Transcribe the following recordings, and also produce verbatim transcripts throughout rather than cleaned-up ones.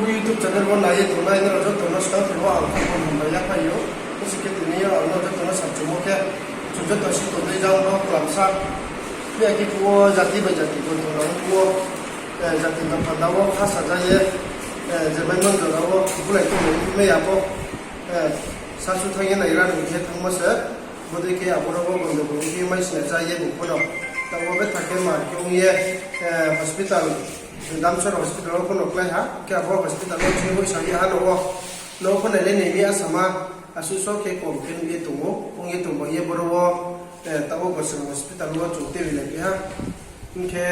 YouTube channel wo nai ye tongnai nrao joto no skang thai wo ang khakchang hambai yaphaih ou. Ongsi khe tini yo ang nrao joto no samchumo khe, chung joto si tongdei jang bo klamsa. Phiya khe phuh wo jati bai jati gonthong nang phuh wo, jati no panda wo khasa ja ye, je maimo jora wo bulai tongmai mai ya pho, sasu thanng ye nai ra nung khe thanngmo se. Bodei khe aboro wo gondogol khe mai sina ja ye bung pho no. Taoh wo betha khe mar khe ong ye, hospital, Damsor hospital wo pho no klái ha. Khe abo hospital wo chini hoihsa ye ha no wo. No pho nai le nai mi asama, asuh so khe kom khe nuh ye tong ou, ong ye tong ba ye boro wo, taoh wo Gosrang hospital wo chung tebilai phi ha. Hing khe,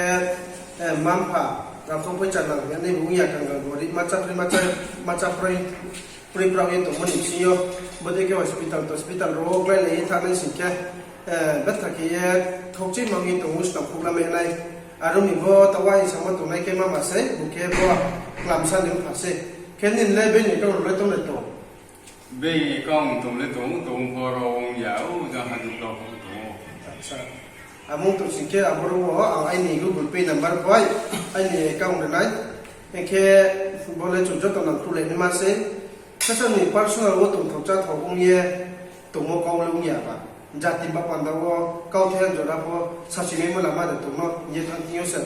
mma-mpha rangkhou poicha nang ya nai bung ya kang kang gorib ma chá proi ma chá, ma chá proi, proi brao ye tongmo ni bsing yo, bodei khe hospital hospital rao wo kláilai ye thanng nai sing khe, betha khe ye khokchima ong ye tong ou, stam khouh lamai nai. Aro ni bo taoh wo aini samo tongnai khe mama sei, bung khe bo klamsa ni mpha sei. Khe nini le bank account rao le tong le tong? Bank account tong le tong, tong pho ro ong ya, o jang hajut rao pho tong ou. Abo ong tong sing khe aboro wo ang aini Google Pay number bai aini account ri nai. Hing khe bo le chung joto nangkhruhlai naima sei. Sasao ni personal wo tongthao cháthao ong ye tongmo kau le ong ya ba. Jati ni ba panda wo kauthai jora pho sasi maimo lama de tong no hing ye thanng thing yo se.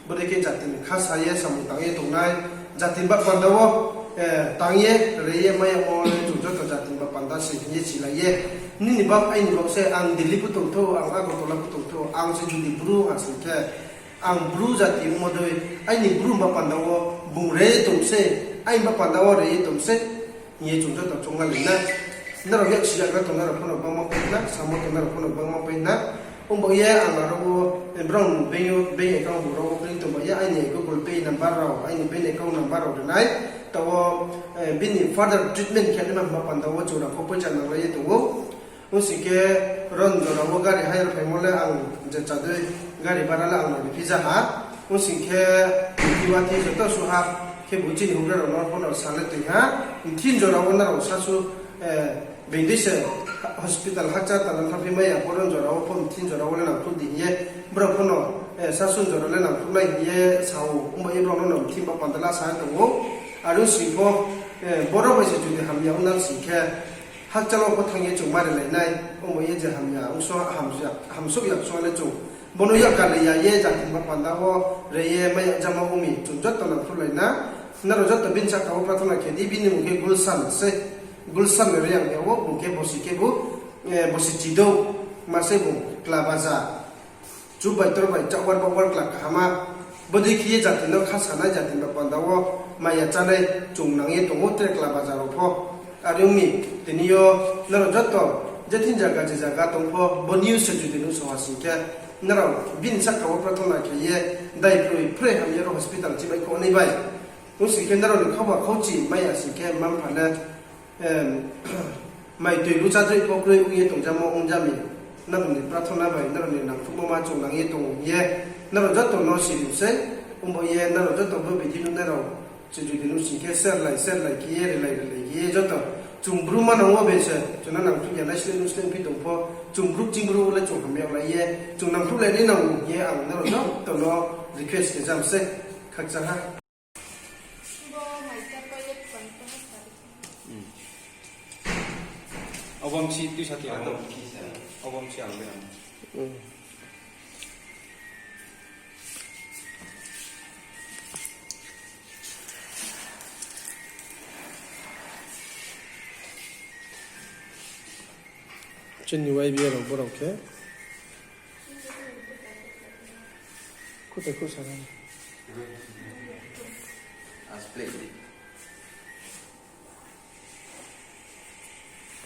Bodei khe jati ni khasa ye samung tang ye tongnai, jati ni ba panda wo tang ye re ye mai yamo le chung joto jati ni ba panda se hing ye silai ye. Nini bak aini bak se, ang Delhi pho tongthou, ang Agartala pho tongthou, ang se judi Bru ha sing khe, ang Bru jati ongmo dei, aini Bru ba panda wo bung re ye tong se, aini ba panda wo re ye tong se, hing ye chung joto chounglalai na. Nrao yak siyagra tong nrao pho no bangma pai na, samo tong nrao pho no bangma pai na. Ong ba ye ang aro wo, brao ni bank account rao wo kring tong ba ye aini Google Pay number rao, aini bank account number rao ri nai. Taoh wo, bini further treatment khe naima ba panda wo chung rangkhou poicha nanglai ye tong ou. Ong sing khe ron jora wo gari hire phaimo le ang je chadei gari bara le ang no riphi ja ha. Ong sing khe, wathi joto suh ha, khe bo chini houhgra rao no pho no sa le toi ha. Mthin jora wo nrao sasu, being dei se hospital hakcha tala thanngphi mai ya, bo ron jora wo pho mthin jora wo le nangkhruh di hing ye, brao pho no, sasu jora le nangkhruh nai hing ye sa ou, ong ba ye brao no mthin ba panda la sa ye tong ou. Are ong sing pho, boro bai se judi hamya ong nang sing khe, hakchal wo pho thanng ye chung ma rilai nai, ong ba ye je hamya ongso, hamsouh yakso le chung. Bo no yakarlai ya ye jati ni ba panda wo re ye mai ya jama ong mi chung joto nangkhruhlai na. Nrao joto bini sahka wo prathona khe di, bini mung khe Gulshan se. Gulshan Reang ya wo, bung khe bosi khe bo, bosi chidou, ma se bung kla baja. Chubai torbai chahwar bahwar kla kahama. Bodei khe ye jati no khasanai, jati ni ba panda wo maya chánai chung nang ye tong ou tre kla baja rao pho. Are ong mi, tini yo nrao joto je thing zaga je zaga tong pho, bo news se judi nuhsao ha sing khe, nrao bini sahka wo prathona khe ye, daiphroiphroi hamya ro hospital chibai kho nai bai. Ong sing khe nrao ni khauba khauchi mai ya sing khe, mma-mpha le, mai toi luchadroi pho kroi ong ye tongjamo ong ja mi. Nrao ni prathona bai nrao ni nangkhruhmo ma chung nang ye tong ou hing ye, nrao joto no sirim sei. Ong ba ye nrao joto bo video nuhnai rao se judi nuh sing khe share lai, share lai khe ye, rilai rilai khe ye joto. Chung Bru manang wo be se chung no nangkhruh ya nai, sleing nuh sleing phi tong pho, chung Bru ching Bru le chung hamya lai ye, chung nangkhruhlai nai nang ou hing ye ang nrao joto no request khe jam sei. Khakchang ha. Abo msi tuisa ti abo. Abo msi ang bera. Chini Y B A rao borao khe. Kutai kusa nai.